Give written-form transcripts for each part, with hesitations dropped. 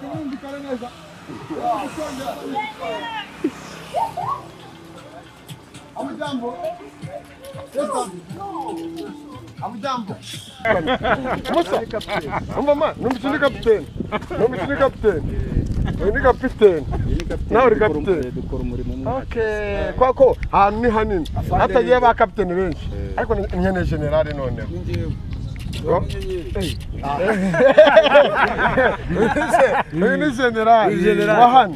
Birumvikana neza. Amujambo. Amujambo. Musa. Umva numvise ni kapiteni. Numvise ni kapiteni. Uyu ni kapiteni. Nawe uri kapiteni. Dukora umurimo umwe. Okay. Kwako ahantu ni hanini. Hatagiye ba kapiteni benshi. Ariko ni generale noneho. Uyu ni generale wa hano.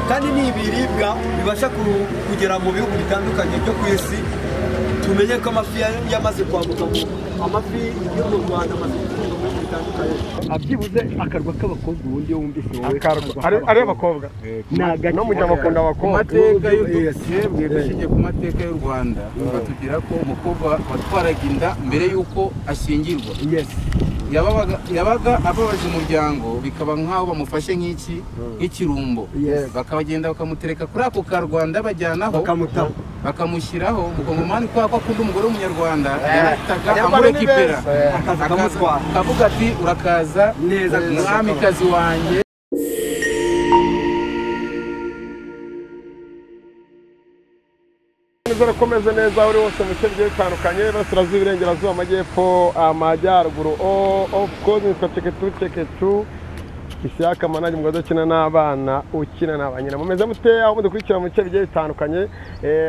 Kandi ni ibiribwa bibasha kugera mu bihugu bitandukanye byo ku isi. Tumenye ko amafi yamaze kwambuka, amafi yo mu Rwanda amaze gutunga mu bihugu bitandukanye. Abyibuze akarwa k'abakobwa ubundi yo wumvise wowe ari abakobwa no mujya bakunda abakobwa. Amateka y'u dushingiye ku mateka y'u Rwanda batubwira ko umukobwa watwaraga inda mbere y'uko ashyingirwa yabaga ababaje umuryango, bikaba nk'aho bamufashe nk'iki nk'ikirumbo, bakabagenda bakamutereka kuri ako karwanda bajyanaho bakamushyiraho. Umukongomani kwa ko akunda umugore w'umunyarwanda yarataga amurekipera akavuga ati urakaza neza mwamikazi wanjye. Komeze neza uri wose mu bice bigiye bitandukanye, Iburasirazuba, Iburengerazuba, Amajyepfo, Amajyaruguru. Of course nitwa Ceketu Ceketu Ishyaka Manage, umugore ukina n'abana ukina na ba nyina. Mumeze mute aho mudukurikira mu bice bigiye bitandukanye,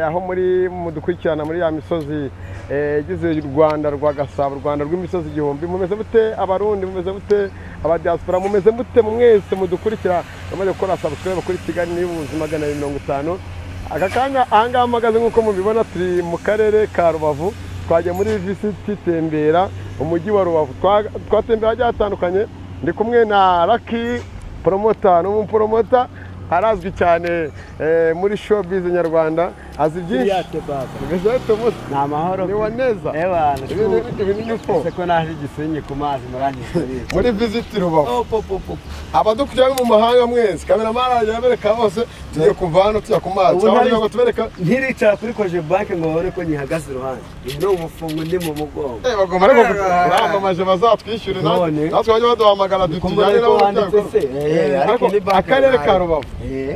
aho muri mudukurikirana muri ya misozi igize u Rwanda rwa Gasabo, u Rwanda rw'imisozi igihumbi. Mumeze mute Abarundi, mumeze mute abadiaspora, mumeze mute mwese mudukurikira bamaze gukora subscribe kuri Kigali News 250. Aka kanya ahangaha mpagaze nk'uko mubibona turi mu karere ka Rubavu, twagiye muri visiti tembera umujyi wa Rubavu, twatembera ahagiye hatandukanye. Ndi kumwe na Lucky Promoter, ni umupromota arazwi cyane muri showbiz nyarwanda, azi byinshi. Ni amahoro, ni waneza. Ese ko naje Gisenyi ku mazi muri visit Rubavu. Abadukurikira mu mahanga mwese, cameraman arajya abereka bose, tugiye kuva hano tujya ku mazi. Aho ngo tubereka ntiricara kuri koje bank ngo babone ko nyihagaze iruhande. Ni umufungo ndi mu mugongo. Bagomba ariko kuramamaje bazatwishyure natwe bajye baduhamagara tujyane nabo. Akarere ka Rubavu,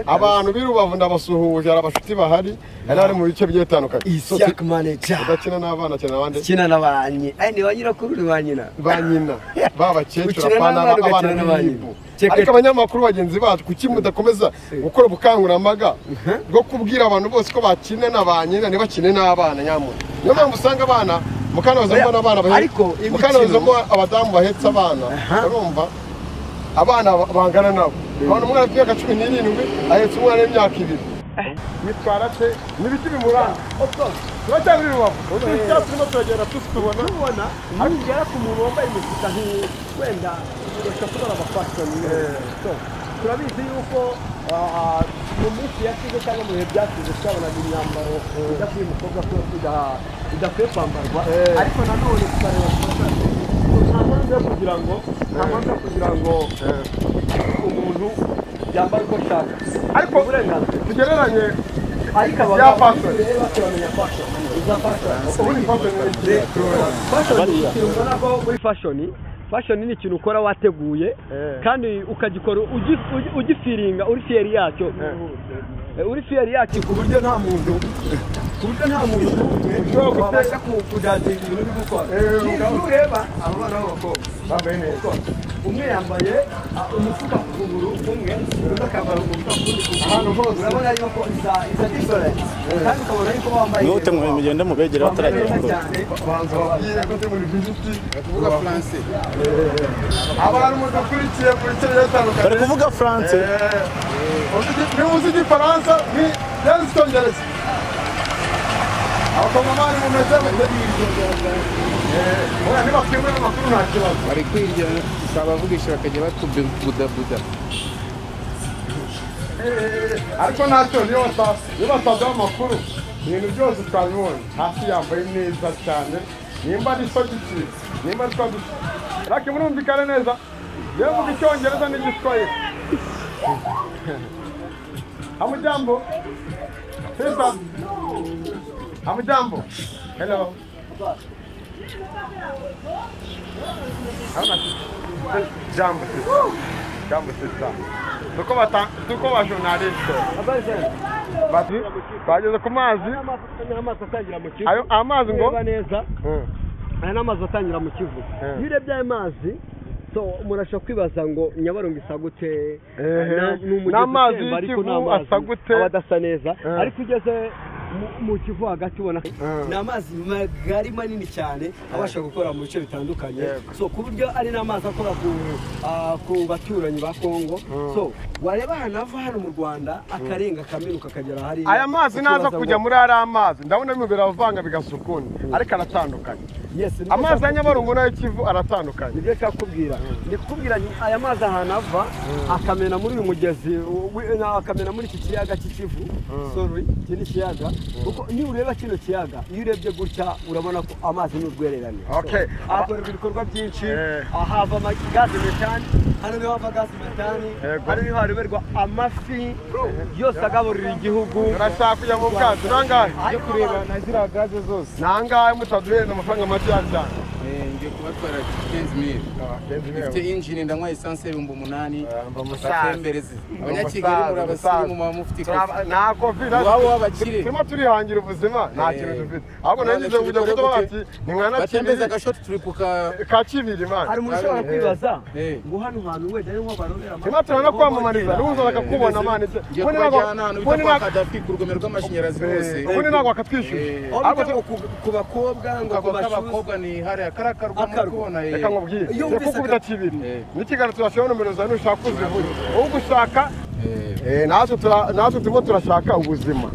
abantu b'i Rubavu ndabasuhuje, hari abashuti bahari, hari mu bice bigiye bitandukanye. Ishyaka manager udakina n'abana cyane abandi ukina na ba nyina, ni ba nyirakuru ni ba nyina, ba nyina b'abakecuru apana abana b'ibu. Ariko abanyamakuru bagenzi bacu kuki mudakomeza gukora ubukangurambaga bwo kubwira abantu bose ko bakina na ba nyina ntibakine n'abana nyamuna? Niyo mpamvu usanga abana mukanabazamo n'abana bahetse, mukanabazamo abadamu bahetse abana, urumva abana bangana nabo. Abantu umwana w'imyaka 17 ahetse umwana w'imyaka 2. Witwara se n'ibiti bimuranga. Turacyari muri Rubavu, turimo turagenda tubona nugera ku muntu wambaye imifuka wenda urashobora kubona abafashion. Turabizi yuko mu minsi yashize cyangwa mu bihe byashize twabonaga imyambaro idakwiye umukobwa ko idakwiye kwambarwa, ariko nanone tukareba nta mpamvu yo kugira ngo nta mpamvu yo kugira ngo umuntu yambare uko ashaka, ariko uburenganzira tugereranye ariko ya fashion turamenya fashion iza fashion ubundi fashion ni iki? Fashion ni ikintu ubona ko muri fashion ni ikintu ukora wateguye kandi ukagikora ugifiringa, uri fier yacyo, uri fier yacyo ku buryo nta muntu wabasha kudazinga ibintu uri gukora. Nureba abo bana b'abakobwa bambaye neza, umwe yambaye umufuka ku kuguru umwe, undi akambara umufuka ku kundi kuguru. Ahantu hose urabona yuko iza difference, kandi ukabona yuko bambaye mwihute mugende mubegere bataragera kure. Banza babwire ko turi muri visiti kuvuga français. Abantu mudakurikiye mu bice bigiye bitandukanye bari kuvuga français. Niba uzi igifaransa ni icyongereza. Abakongomani mumeze mute? Niba twimwe n'amakuru nta kibazo. Bari kwirya abavugisha bakajya batubudabuda. Ariko ntacyo niyo bataduha amakuru ibintu byose twabibonye. Hasi yambaye neza cyane, nimba ari isogisi, nimba ari twadusa. Lucky murumvikane neza, yewe mvuga icyongereza n'igiswahili. Hamujambo. Sasa. Hamujambo. Hello. Jambo. Cyambutse tuko ba journaliste bageze ku mazi. Amazi atangira mu Kivu. Ayo amazi ngo neza. Aya ni amazi atangira mu Kivu. Iyo urebye aya mazi, so umuntu ashobora kwibaza ngo Nyabarongo isa gute, n'amazi y'Ikivu asa gute, aba adasa neza. Ariko ugeze mu Kivu hagati ubona ni amazi magari manini cyane abasha gukora mu bice bitandukanye. So ku buryo ari n'amazi akora ku baturanyi ba Kongo. So wareba ahantu ava hano mu Rwanda akarenga akaminuka akagera hariya. Aya mazi naza kujya muri ariya mazi ndabona bimwe biravanga bigasukuna, ariko aratandukanye. Amazi ya Nyabarongo n'ay'Ikivu aratandukanye. Nibyo nshaka kukubwira. Ndi kukubwira aya mazi ahantu ava akamena muri uyu mugezi, akamena muri iki kiyaga cy'Ikivu. Sorry, iki ni ikiyaga. Kuko niba ureba kino kiyaga, iyo urebye gutya urabona ko amazi ni urwererane. Hakorerwa ibikorwa byinshi, hava gazi metani, hano niho hava gazi metani, hano niho haroberwa amafi yose agaburira igihugu. Turashaka kujya mu bwato nangahe? Yo kureba na ziriya gaze zose. Nangahe mutaduhereza amafaranga make cyane? Ngiye kubatwara 15,000. Ifite injini ndanywa essence 8,000. Batembereze. Abanyakigali muri abasirimu muba mufite ikofi. Nta kofi. Iwabo w'abakire. Turimo turihangira ubuzima nta kintu dufite. Ahubwo nagize kujya kuvuga bati ni mwana Kibiri. Batembeza agashoti turipuka ka Kibiri man. Hari umuntu ushobora kwibaza ngo hano hantu wenda ari nko barobera amafi. Turimo turanakwamamariza n'uza bakakubona man. Ngiye kubajyana ahantu bita kwa Kadafi ku rugomero rw'amashanyarazi hose. Ubundi ntabwo bakatwishyura. Ahubwo ku bakobwa ngo ku bakobwa ni hariya karakarwa muri kubona. Reka nkubwire kukubita Kibiri n'ikiganiro turashyiraho nomero zawe nushaka kuzivuga wowe ugushaka. Natwe turimo turashaka ubuzima.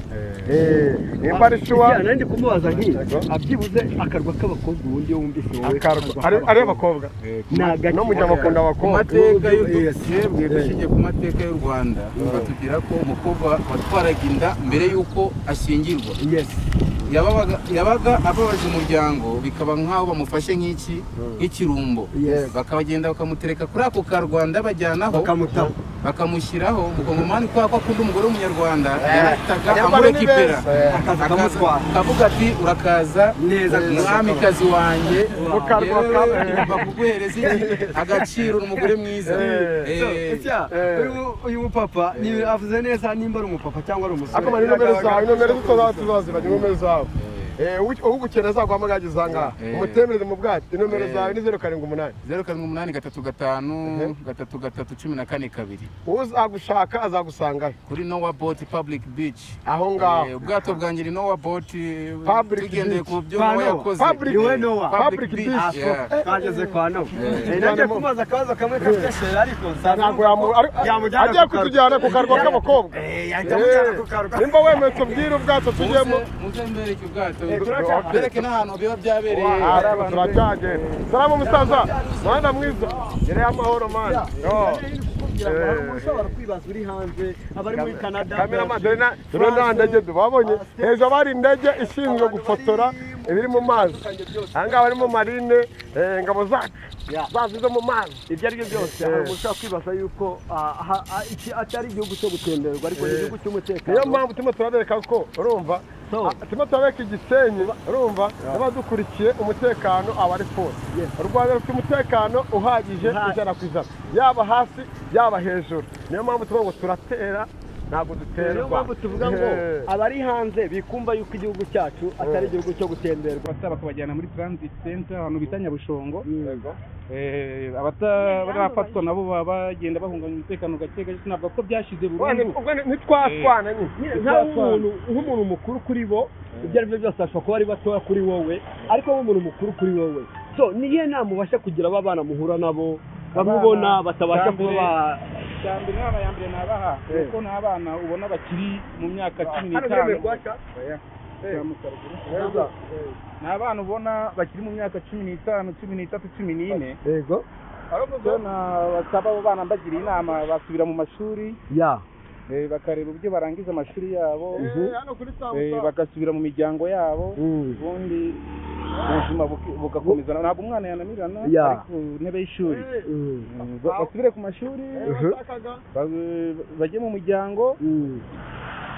Nimba ari shuwa nari kumubaza nti abyibuze akarwa k'abakobwa ubundi iyo wumvise wowe akarwa ari abakobwa no mujya bakunda abakobwa. Amateka y'u dushingiye ku mateka y'u Rwanda batubwira ko umukobwa watwaraga inda mbere y'uko ashyingirwa yabaga ababaje umuryango, bikaba nk'aho bamufashe nk'iki nk'ikirumbo, bakabagenda bakamutereka kuri ako karwanda bajyanaho bakamushyiraho. Umukongomani kubera ko akunda umugore w'umunyarwanda yarahitaga amurekipera akavuga ati urakaza mwamikazi wanjye, ngomba kuguhereza agaciro, ni umugore mwiza. Uyu mupapa avuze neza nimba ari umupapa cyangwa ari umusore. Ariko nomero zawe, nomero tuzaziba, nomero zawe. Ugukeneye azaguhamagara ageze aha ngaha umutembereze mu bwato. Inomero zawe ni 078 078 35 33 14 2. Uzagushaka azagusangayo kuri Noah Boat Public Beach aho ngaho. Ubwato bwanjye ni Noah Boat, tugendeye ku byo Noah yakoze. Public Beach twageze kwa Noah. Nagiye kumubaza akabazo kamwe gafite sheri ariko ntabwo agiye kutujyana ku karwa k'abakobwa. Nimba wemeye tubwire ubwato tujyemo. Muze mbereke ubwato, bereke n'ahantu biba byabereye. Turacyagenda. Salamu musaza, mwana mwiza, gereye amahoro mana. Ushobora kwibaza uri hanze abari muri Canada. Cameraman dore nta ndege babonye hejuru, bari indege ishinzwe gufotora ibiri mu mazi. Aha ngaha bari mu marine, ingabo zacu zazi zo mu mazi. Ibyo ari byo byose hari umuntu ushobora kwibaza yuko iki atari igihugu cyo gutemberwa, ariko ni igihugu cy'umutekano. Niyo mpamvu turimo turabereka ko urumva turimo turabereka Igisenyi, urumva n'abadukurikiye umutekano aba ari fose. U Rwanda rufite umutekano uhagije 100%, yaba hasi yaba hejuru. Niyo mpamvu tuvuga ngo turatera ntabwo duterwa. Niyo mpamvu tuvuga ngo abari hanze bikumva yuko igihugu cyacu atari igihugu cyo gutemberwa. Bakabajyana muri transit center ahantu bita Nyabushongo. Abatarafatwa nabo baba bagenda bahungabanya umutekano gake gake, ntabwo ko byashize burundu. Ntitwatwana nk'umuntu mukuru kuri bo, ibyo ari byo byose ashobora kuba ari batoya kuri wowe, ariko nk'umuntu mukuru kuri wowe. So niyo nama ubasha kugira aba bana muhura nabo bamubona batabasha kuba cyambere. Inama ya mbere nabaha kuko n'abana ubona bakiri mu myaka 15, ni abana ubona bakiri mu myaka 15, 13, 14. Yego. Basaba abo bana mbagira inama basubira mu mashuri, bakareba uburyo barangiza amashuri yabo, bagasubira mu miryango yabo, ubundi ubuzima bugakomeza. Ntabwo umwana yananirana ari ku ntebe y'ishuri. Basubire ku mashuri, bajye mu muryango,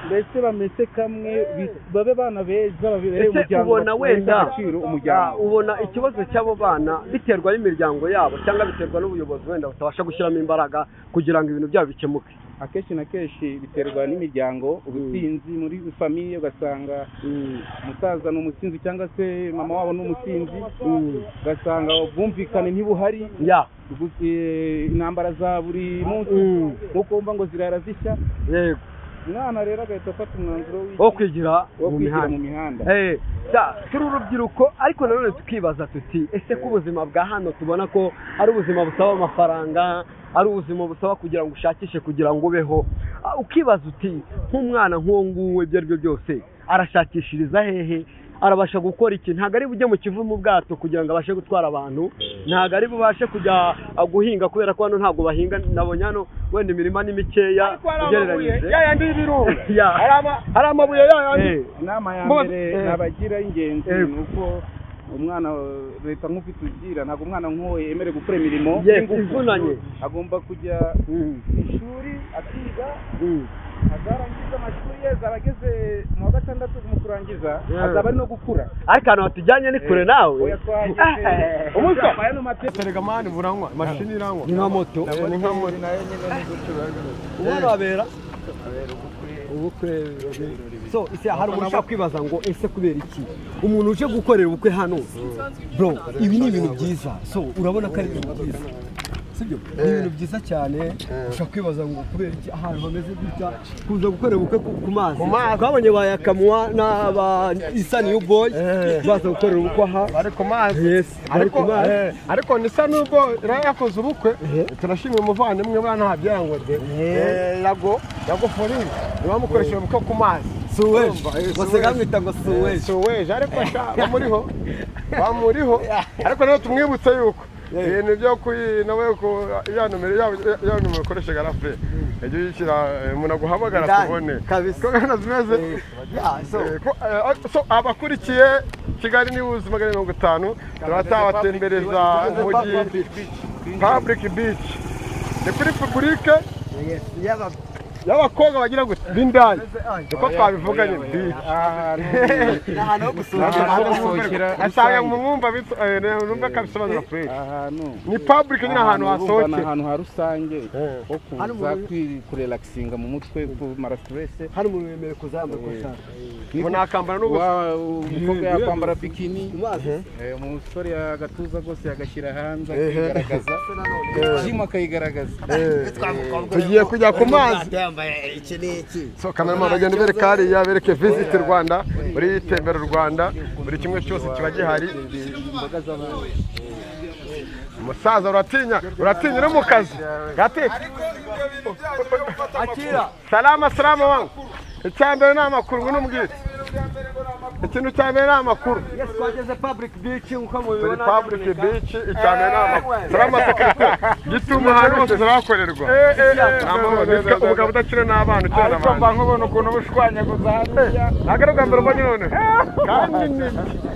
Mbese bameze kamwe, babe bana beza, babereye umuryango. Ubona wenda umuryango ubona ikibazo cy'abo bana biterwa n'imiryango yabo cyangwa biterwa n'ubuyobozi wenda butabasha gushyiramo imbaraga kugira ngo ibintu byabo bikemuke. Akenshi na kenshi biterwa n'imiryango, ubusinzi muri famiye, ugasanga umusaza ni umusinzi cyangwa se mama wabo ni umusinzi, ugasanga ubwumvikane ntibuhari, intambara za buri munsi nk'uko wumva ngo zirara zishya. Yego. Umwana rero agahita afata umwanzuro wo kwigira mu mihanda. Turi urubyiruko, ariko nanone tukibaza tuti ese ko ubuzima bwa hano tubona ko ari ubuzima busaba amafaranga, ari ubuzima busaba kugira ngo ushakishe kugira ngo ubeho, ukibaza uti nk'umwana nk'uwo nguwo ibyo ari byo byose arashakishiriza hehe, arabasha gukora iki? Ntabwo ari bujye mu Kivu mu bwato kugira ngo abashe gutwara abantu, ntabwo ari bubashe kujya guhinga kubera ko hano ntabwo bahinga, nabonye hano wenda imirima ni mikeya ugereranyije. Ya yandi y'ibirunga hari amabuye ya yandi. Inama ya mbere nabagira y'ingenzi ni uko umwana leta nk'ufite ugira, ntabwo umwana nk'uwo yemerewe gukora imirimo ivunanye, agomba kujya ishuri akiga, azarangiza amashuri ye, azaba ageze mu wa gatandatu mu kurangiza, azaba ari no gukura. Ariko ahantu hatujyanye ni kure nawe. Umusa telegamani buranywa, mashini iranywa, ni nka moto, ni nka moto. Umwana wabera ubukwe. So ese hari umuntu ushaka kwibaza ngo ese kubera iki umuntu uje gukorera ubukwe hano? Bro, ibi ni ibintu byiza. So urabona ko ari ibintu byiza, sibyo? Ni ibintu byiza cyane. Ushaka kwibaza ngo kubera iki ahantu hameze gutya kuza gukorera ubukwe ku mazi. Twabonye bayakamwa n'aba Isa New Boy baza gukorera ubukwe aha bari ku mazi. Ariko ariko ni Isa New Boy yakoze ubukwe, turashimira umuvandimwe bana ntabyangode yago yago forini bamukoresheje ubukwe ku mazi. Suweje basigaye bamwita ngo Suweje. Suweje ariko bamuriho bamuriho, ariko nawe tumwibutse yuko ibintu byo nawe ya nomero ya nomero ukoresha garafe ejye uyishyira umuntu aguhamagara tubone ko gahunda zimeze. So abakurikiye Kigali News 150 turatabatembereza umujyi Public Beach, ni kuri public y'abakobwa bagira gute b'indaya, uko twabivuga ni beach, ahantu ho gusohokera. Asanga mu mwumva numva kabisobanura fresh. Ni public nyine, ahantu hasohokera, ahantu ha rusange ho kuza kurelaxinga mu mutwe, kumara stress. Hari umuntu wemerewe kuzambara uko ashaka, umuntu akambara n'ubusa, umukobwa yakwambara bikini, umusore agatuza rwose yagashyira hanze akigaragaza, gym akayigaragaza. Tugiye kujya ku mazi. So cameraman bagenda bereka hariya, bereke visit Rwanda, muri tembera Rwanda, buri kimwe cyose kiba gihari. Umusaza uratinya, uratinya no mu kazi. Akira salama salama wangu. Icyambere ni amakuru, ngwino umbwire. Ikintu cya mbere ni amakuru. Yes, twageze public beach nkuko mubibona. Public beach icyambere ni amakuru. Salama sekirite. Gituma ahantu hose zirakorerwa. Umugabo udakina n'abana ukina n'abandi. Ariko mba nkubona ukuntu ubushwanyaguza hariya. Ntabwo ari ubwa mbere ubonye none. Kandi ni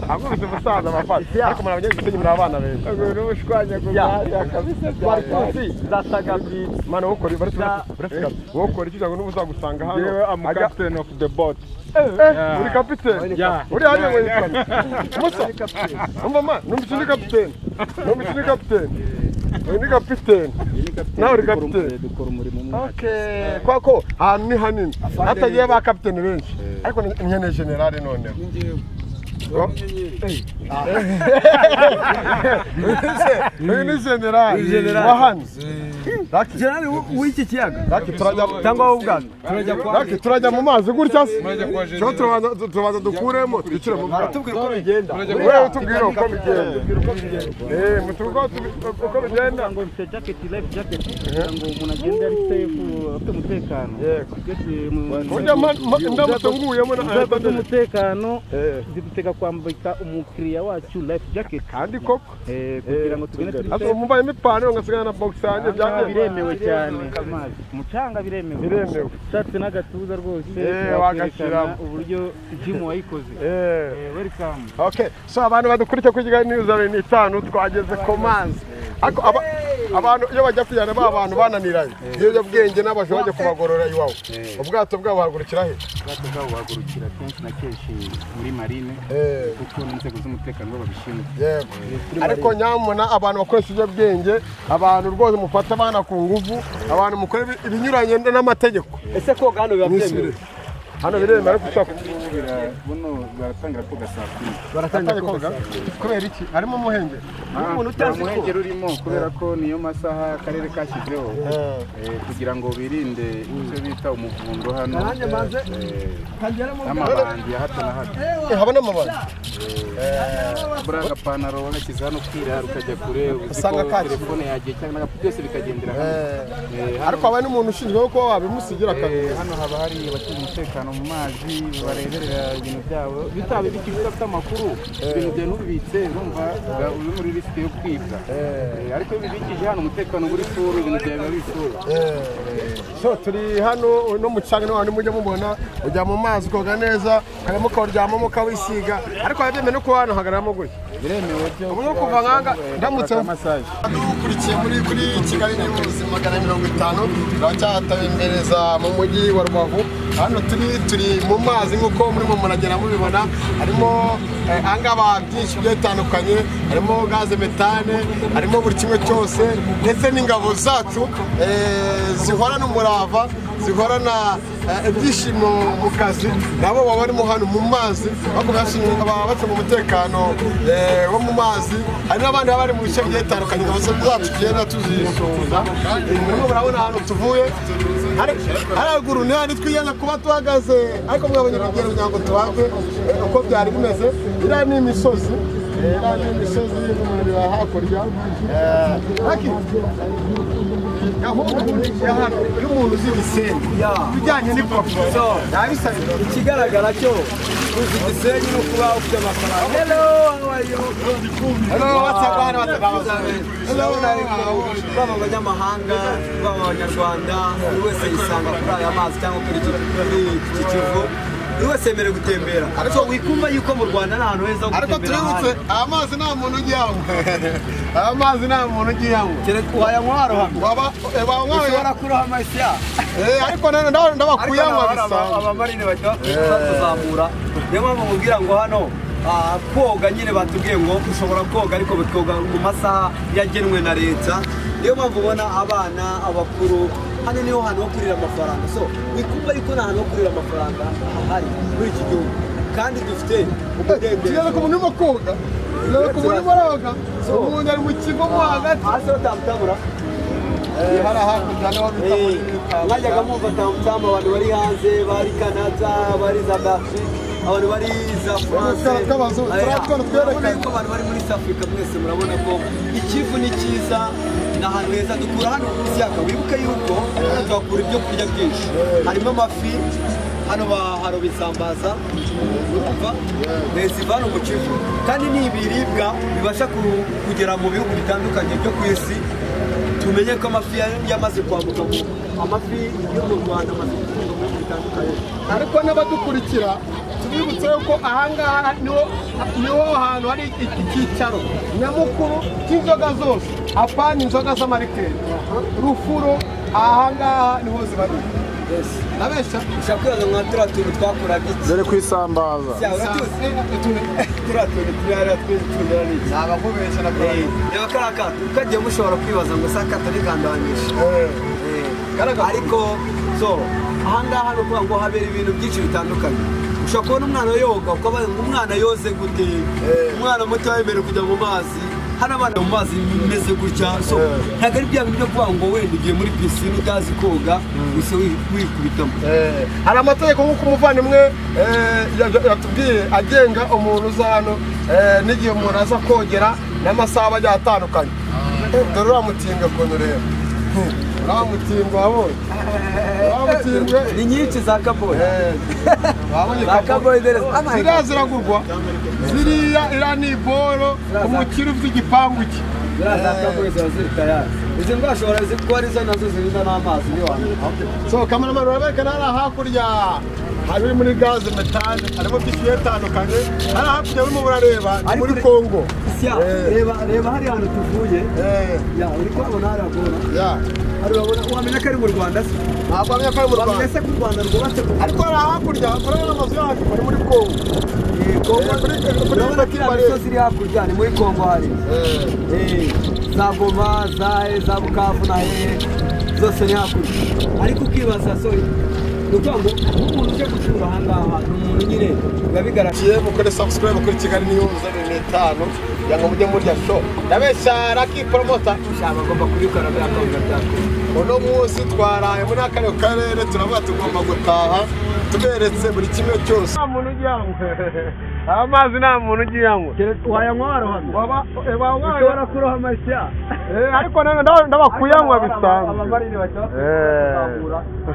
ahubwo umusaza abafata. Ariko muri abanyagisenyi muri abana beza. Ukuntu ubushwanyaguza hariya kabisa. Twari tuzi za Saga Beach. Mana wokora wowe ukora iki cyangwa n'ubu uzagusanga hano. Yewe am captain of the boat. Uri kapiteni? Uri hariya ngo yitwa Musa. Umva ma, numvise ni kapiteni. Numvise ni kapiteni. Uyu ni kapiteni. Nawe uri kapiteni. Dukora umurimo umwe. Okay. Kwa ko ahantu ni hanini. Hatagiye ba kapiteni benshi. Ariko nyene general noneho. Uyu ni general wa hano. General w'iki kiyaga cyangwa w'ubwato. Turajya mu mazi gutya se? Turabanza dukuremo twicire mu bwato. Tubwire uko bigenda. Wewe tubwire uko bigenda. Mutubwire uko bigenda. Ngo mfite jacket, life jacket, kugira ngo umuntu agende ari safe, afite umutekano. Burya ndamutse nguyemo umutekano zidutega kwambika umukiriya wacu life jacket. Kandi koko kugira ngo tugende turi safe. Mumbaye ipantaro ngasigana na box yanjye byagiye biremewe cyane. Amazi umucanga biremewe. Biremewe. Ushatse n'agatuza rwose wagashyiramo uburyo gym wayikoze. Welcome. Okay, so abantu badukurikiye kuri Kigali News 5 twageze ku mazi. Ariko aba Abantu iyo bajya kujyana ba bantu bananiranye ibiyobyabwenge n'abajura bajya kubagorora iwawe, ubwato bwabo buhagurukira he? Ubwato bwabo buhagurukira kenshi na kenshi muri marine, kuko n'inzego z'umutekano babishinzwe. Yego. Ariko nyamuna abantu bakoresha ibiyobyabwenge, abantu rwose mufata abana ku ngufu, abantu mukora ibinyuranye n'amategeko. Ese koga hano biba byemewe? Hano biremewe ariko ushaka buno baratangira koga saa kumi. Baratangira koga kubera iki? Harimo umuhengeri. Umuntu utazi umuhengeri urimo kubera ko niyo masaha akarere kashyizeho kugira ngo birinde icyo bita umuvundo hano. Amabandi ya hato na hato. Haba n'amabandi. Buriya agapantaro wagashyize hano kwirara ukajya kure usanga telefone yagiye cyangwa byose bikagendera hano. Ariko haba n'umuntu ushinzwe kuba wabimusigira akabimenya. Hano haba hari abashinzwe umutekano mu mazi bareberera ibintu byabo, bitabibikije udafite amakuru ibintu byawe ntubibitse, urumva uri muri risike yo kwibwa. Ariko iyo ubibikije hano umutekano uri furu, ibintu byawe biba biri furu. So turi hano no mu canga n'abantu mujya mubona, ujya mu mazi ukoga neza, ukarimo ukaryamamo ukawisiga, ariko biba no kuba hano hagararamo gutya. Biremewe byo. Ubu no kuva nkanga ndamutse dukurikiye muri Kigali News 150 turacyatabimbereza mu mujyi wa Rubavu. Hano turi mu mazi nk'uko murimo muragera mubibona, harimo angaba byinshi bitandukanye, harimo gaze metane, harimo buri kimwe cyose, ndetse n'ingabo zacu zihorana umurava, zihorana ibyishimo mu kazi, nabo baba barimo hano mu mazi bacunga umutekano wo mu mazi. Hari n'abandi baba bari mu bice bigiye bitandukanye, ingabo zacu tugenda tuzisuhuza. Murimo murabona ahantu tuvuye haraguru ni handi twigeze kuba tuhagaze, ariko mwabonye urugero kugira ngo tuhave uko byari bimeze. Iriya ni imisozi, iriya ni imisozi n'umuriro hakurya. Gahunda ya hano y'umuntu uzi Gisenyi ibijyanye n'ipapuro nabisabye. Ikigaragara cyo uzi Gisenyi no kuba ufite amafaranga. Hello, how are you? Hello, what's up? What's up? Hello, baba abanyamahanga, baba abanyarwanda, buri wese yisanga kuri aya mazi cyangwa kuri iki kivu. Buri wese yemerewe gutembera. Ariko wikumva yuko mu Rwanda nta hantu heza ho Ariko gutembera. tuributse amazi nta muntu ujyamo. Amazi nta muntu ujyamo. Kereka wayanywa warohamye. Waba ushobora kurohama isya. Ariko ndabakuyanywa bisanzwe. Abamarine bajya batuzamura. Niyo mpamvu mubwira ngo hano koga nyine batubwiye ngo ushobora koga ariko bikoga mu masaha yagenwe na leta. Niyo mpamvu ubona abana abakuru hano niho hantu ho kurira amafaranga. So wikumva yuko nta hantu ho kurira amafaranga hahari muri iki gihugu, kandi dufite umudendezo. Tugeze ku muntu urimo koga, tugeze ku muntu urimo aroga, umuntu ari mu kigo mo hagati. Hasi ho tamutamura. Hari hakurya niho bita muri mwajyaga mwumva tamutamu, abantu bari hanze, bari Canada, bari za Belgique, abantu bari za France. Urabona yuko abantu bari muri South Africa mwese murabona ko ikivu ni cyiza, ni ahantu heza dukura hano ku ishyaka. Wibuke yuko hano tuhakura ibyo kurya byinshi, harimo amafi, hano baharoba isambaza, urumva ziva hano mu Kivu, kandi ni ibiribwa bibasha kugera mu bihugu bitandukanye byo ku isi. Tumenye ko amafi yamaze kwambuka, amafi yo mu Rwanda amaze gutunga mu bihugu bitandukanye. Ariko n'abadukurikira tubibutse yuko ahangaha niho hantu hari icyicaro nyamukuru cy'inzoga zose, apana inzoga z'amarikeri, rufuro, ahangaha niho zibarirwa. Nabesha ushaka kwibaza nka turiya tuntu twakoraga iki? Dore kwisambaza. Turiya tuntu turi hariya twitundira n'iki? Ntabwo nkubeshya na kora. Reba kariya kato, ukagiye mushobora kwibaza ngo se akato ntikandangije. Ariko so ahangaha ni ukuvuga ngo habera ibintu byinshi bitandukanye. Ushobora kubona umwana yoga, ukabaza ngo umwana yoze gute? Umwana muto yemerewe kujya mu mazi. Hano abana mu mazi bimeze gutya, so ntabwo ari bya bintu byo kuvuga ngo wenda ugiye muri pisine utazi koga gusa wikubitamo. Hari amategeko nk'uko umuvandimwe yatubwiye agenga umuntu uza hano n'igihe umuntu aza kogera n'amasaha agiye atandukanye. Dore uriya mutinga ukuntu ureba, uriya mutinga wabonye, uriya mutinga ni nyinshi za kaboyi, za kaboyi ziriya ziragurwa, ziriya iriya ni iboro umukire ufite igipangu cye. Ziriya za kaboyi ziba ziri tayari. Izi mbwa ashobora kuba arizo nazo zirinda n'amazi niyo. So cameraman uraberekana hariya hakurya hari muri gaze metane harimo byinshi bitandukanye hari hakurya urimo urareba ni muri Kongo. Reba reba hari ahantu tuvuye. Ya uri kubona hari agora. Ya. Ari urabona wamenya ko ari mu Rwanda se? Ntabwo wamenya ko ari mu Rwanda. Wamenya se ko u Rwanda rwubatse ariko hari hakurya urabona amazu yacu ari muri Kongo. Kongo urabona ko imisozi iri hakurya ni muri Kongo hari. Za Goma, za Bukavu na hehe zose ni hakurya. Ariko ukibaza so ni ukuvuga ngo umuntu uje gucura aha ngaha ni umuntu nyine biba bigaragaye. Mukore subscribe kuri Kigali News 5 kugira ngo mujye murya show. Ndabeshya Lucky Promoter bagomba kubikora byakanga byakora. Uno munsi twaraye muri aka karere turavuga tugomba gutaha tuberetse buri kimwe cyose. Nta muntu ujyanywe. Amazi nta muntu ujyanywe. Wayanywa warohamye. Ushobora kurohama sha. Ariko none ndabakuyanywa bisanzwe. Abamarine bakaba.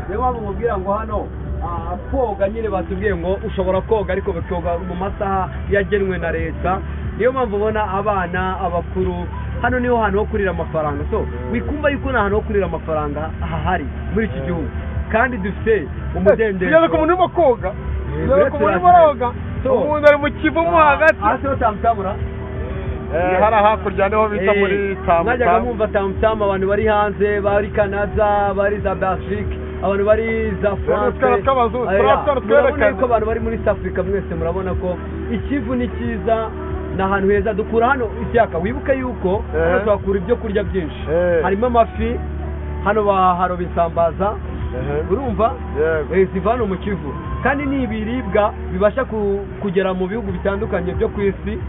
Niyo mpamvu mubwira ngo hano koga nyine batubwiye ngo ushobora koga ariko bakoga mu masaha yagenwe na leta. Niyo mpamvu ubona abana abakuru hano niho hantu ho kurira amafaranga. So wikumva yuko nta hantu ho kurira amafaranga hahari muri iki gihugu kandi dufite umudendezo. Tugeze ku muntu urimo koga, tugeze ku muntu urimo aroga, umuntu ari mu kivumu hagati. Hasi ho tamutamura hari hakurya niho bita muri Tamutamu. Mwajyaga mwumva Tamutamu abantu bari hanze, bari Canada, bari za Belgique, abantu bari za France. Murabona ko abantu bari muri South Africa mwese murabona ko ikivu ni cyiza. Ni ahantu heza dukura hano ishyaka. Wibuke yuko hano tuhakura ibyo kurya byinshi harimo amafi, hano baharoba isambaza, urumva ziva hano mu Kivu kandi ni ibiribwa bibasha kugera mu bihugu bitandukanye byo ku isi.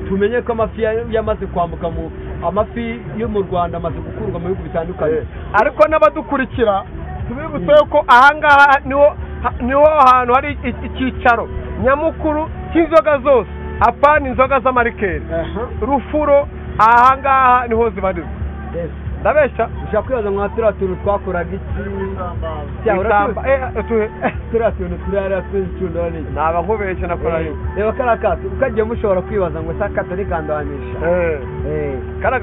Tumenye ko amafi yamaze kwambuka mu amafi yo mu Rwanda amaze gukurwa mu bihugu bitandukanye. Ariko n'abadukurikira tubibutse yuko ahangaha niho hantu hari icyicaro nyamukuru cy'inzoga zose. Apana inzoga z'amarikeri rufuro ahangaha niho zibarizwa. Ndabeshya ushaka kwibaza nka turiya tuntu twakoraga iki turiya tuntu turiya tw'inshundura n'iki naba nkubeshye nakora iki. Reba kariya kato ukagiye mushobora kwibaza ngo se akato ntikandohamisha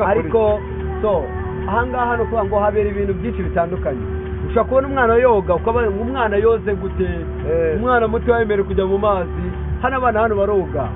ariko so ahangaha ni ukuvuga ngo habera ibintu byinshi bitandukanye. Ushobora kubona umwana yoga ukabona umwana yoze gute, umwana muto yemerewe kujya mu mazi. Hano abana hano baroga.